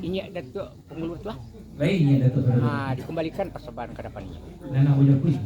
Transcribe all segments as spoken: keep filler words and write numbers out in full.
Inyiak Datuak Pangulu tu ah. Baik, Inyiak Datuak Pangulu. Ha, dikembalikan pasambahan ka dapan inyiak. Nan nak ucap kuih.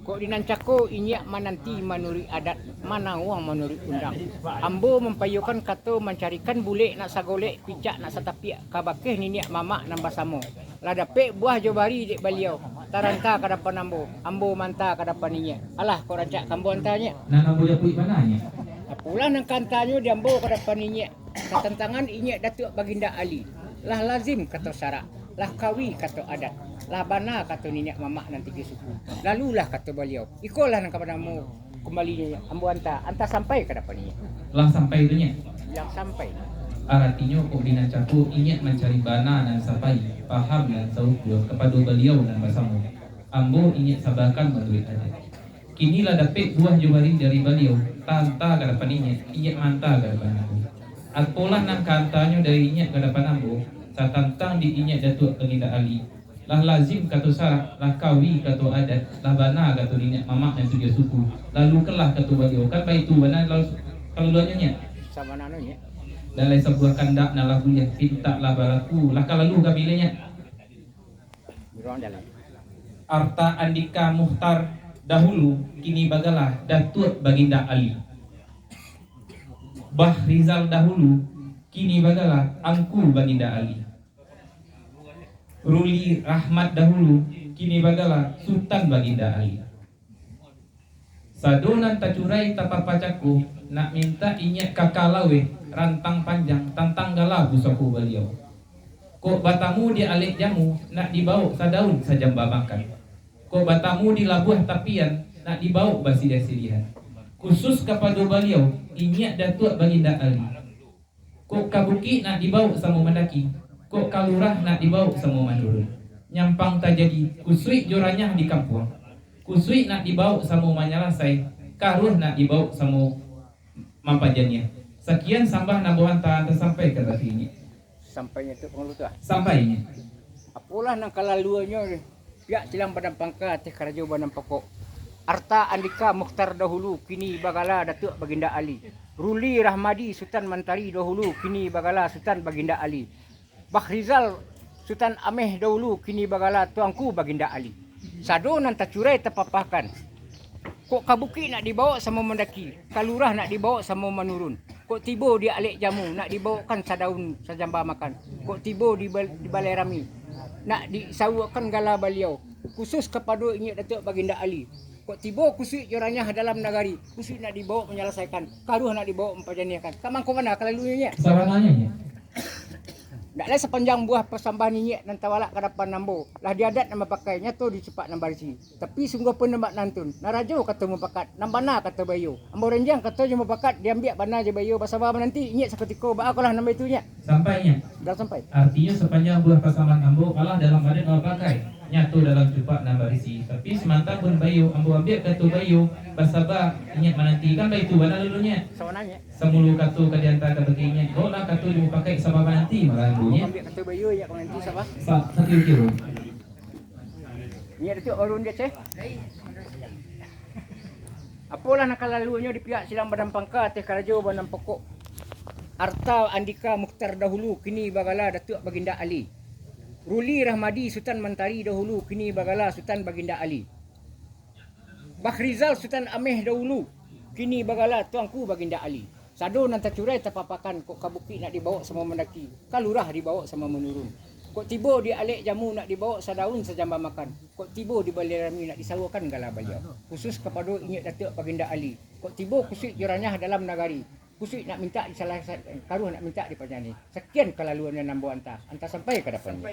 Kok di nan cako inyiak mananti manuruik adat, manawang manuruik undang. Ambo mampayokan kato mancarikan bulek nak sagolek, picak nak satapiak, kabakeh niniak mamak nan basamo. Lah dapek buah jo bari dek baliau, taranta ka dapan ambo, ambo manta ka dapan inyiak. Alah, kok rancak ka ambo anta inyiak. Nan ambo japuik bana inyiak. Apolah nan ka antanyo di ambo ka dapan inyiak, satantangan inyiak Datuak Baginda Ali. Lah lazim kato sarak, lah kawi kato adat, lah bana kato niniak mamak nan tigo suku. Lalulah kato baliau, ikolah nan ka banamo kumbalinyo, ambo anta, anta sampai ka dapan inyiak. Lah sampai tu, Nyiak? Lah sampai. Aratinyo, kok di nan cako inyiak mancari bana nan sapai, paham nan saukur kapado baliau nan basamo. Ambo inyiak sabakan manuruik adat. Kini lah dapek buah jo bari dari baliau, tanta ka dapan inyiak, inyiak manta ka dapan ambo. Apolah nan ka antanyo dari inyiak ka dapan ambo, satantang di inyiak Datuak Baginda Ali. Lah lazim kato sarak, lah kawi kato adat, lah bana kato niniak mamak nan tujuah suku. Lalu kelah kato baliau, kan baitu bana lalu kalaluannyo, Nyiak. Sabananyo, Nyiak. Dan lai sabuah kandak nan lah buliah, pintak lah balaku, lah ka lalu ka bileh, Nyiak. Buruang jalan. Arta Andika Mukhtar dahulu, kini bagala Datuak Baginda Ali. Bah Rizal dahulu, kini bagala Angku Baginda Ali. Ruli Rahmat dahulu, kini bagala Sutan Baginda Ali. Sado nan tacurai tapapacah ko, nak mintak inyiak kaka laweh rantang panjang tantang gala pusako baliau. Kok batamu di alek jamu, nak dibawok sadaun sajamba makan. Kok batamu di labuah tapian, nak dibawok basiriah-siriahan. Khusus kapado baliau, inyiak Datuak Baginda Ali. Kok ka bukik nak dibawok samo mandaki, kok ka lurah nak dibawok samo manurun. Nyampang tajadi kusuik jo ranyah di kampuang. Kusuik nak dibawok samo manyalasai, karuah nak dibawok samo mampajaniah. Sakian sambah nan ambo anta, anta sampai kabake inyiak. Sampainyo tu pangulu tu ah. Sampainyo. Apolah nan kalaluannyo, pihak silang badan pangka, ateh karajo badan pokok. Arta Andika Mukhtar dahulu, kini bagala Datuak Baginda Ali. Ruli Rahmadi Sutan Mantari dahulu, kini bagala Sutan Baginda Ali. Bahrizal Sutan Ameh dahulu, kini bagala Tuanku Baginda Ali. Sado nan tacurai tapapahkan. Kok ka bukik nak dibawok samo mandaki, ka lurah nak dibawok samo manurun. Kok tibo di alek jamu, nak dibawokkan sadaun sajamba makan. Kok tibo di bal-, di balai rami, nak disawuakkan gala baliau. Khusus kapado inyiak Datuak Baginda Ali. Kok tibo kusuik jo ranyah dalam nagari, kusuik nak dibawok manyalasaikan, karuah nak dibawok mampajaniahkan. Ka mangko bana kalaluannyo, Nyiak? Sabananyo, Nyiak. Ndak lai sapanjang buah pasambahan inyiak nan tawalak ka dapan ambo, lah di adat nan bapakai, nyato di cupak nan barisi. Tapi sungguah pun ndak nantun, nan rajo kato mupakat, nan bana kato baiyo. Ambo ranjiang kato jo mupakat, diambiak bana jo baiyo, basaba mananti inyiak sakutiko, baa kolah nan baitu, Nyiak? Sampai, Nyiak. Dah sampai. Artinyo, sapanjang buah pasambahan ambo alah dalam adat nan bapakai, nyato dalam cupak nan barisi. Tapi samantang pun baiyo, ambo ambiak kato baiyo, basaba inyiak mananti, kan baitu bana lalu, Nyiak? Sabananyo. Samulu kato ka dianta kabake inyiak, baoklah kato jo mupakat, saba mananti malah ambo, Nyiak. Ambiak kato baiyo, inyiak mananti saba. Sa-, sakiro-kiro. Inyiak Datuak Harun di Aceh. Apolah nan kalaluannyo di pihak silang badan pangka, ateh karajo badan pokok. Arta Andika Mukhtar dahulu, kini bagala Datuak Baginda Ali. Ruli Rahmadi Sutan Mantari dahulu, kini bagala Sutan Baginda Ali. Bahrizal Sutan Ameh dahulu, kini bagala Tuanku Baginda Ali. Sado nan tacurai tapapahkan, kok ka bukik nak dibawok samo mandaki, ka lurah dibawok samo manurun. Kok tibo di alek jamu nak dibawok sadaun sajamba makan, kok tibo di balai rami nak disawuakkan gala baliau. Khusus kapado inyiak Datuak Baginda Ali. Kok tibo kusuik jo ranyah dalam nagari, kusuik nak mintak disalasaikan, karuah nak mintak dipajaniah. Sakian kalaluan nan ambo anta, anta sampai ka dapan.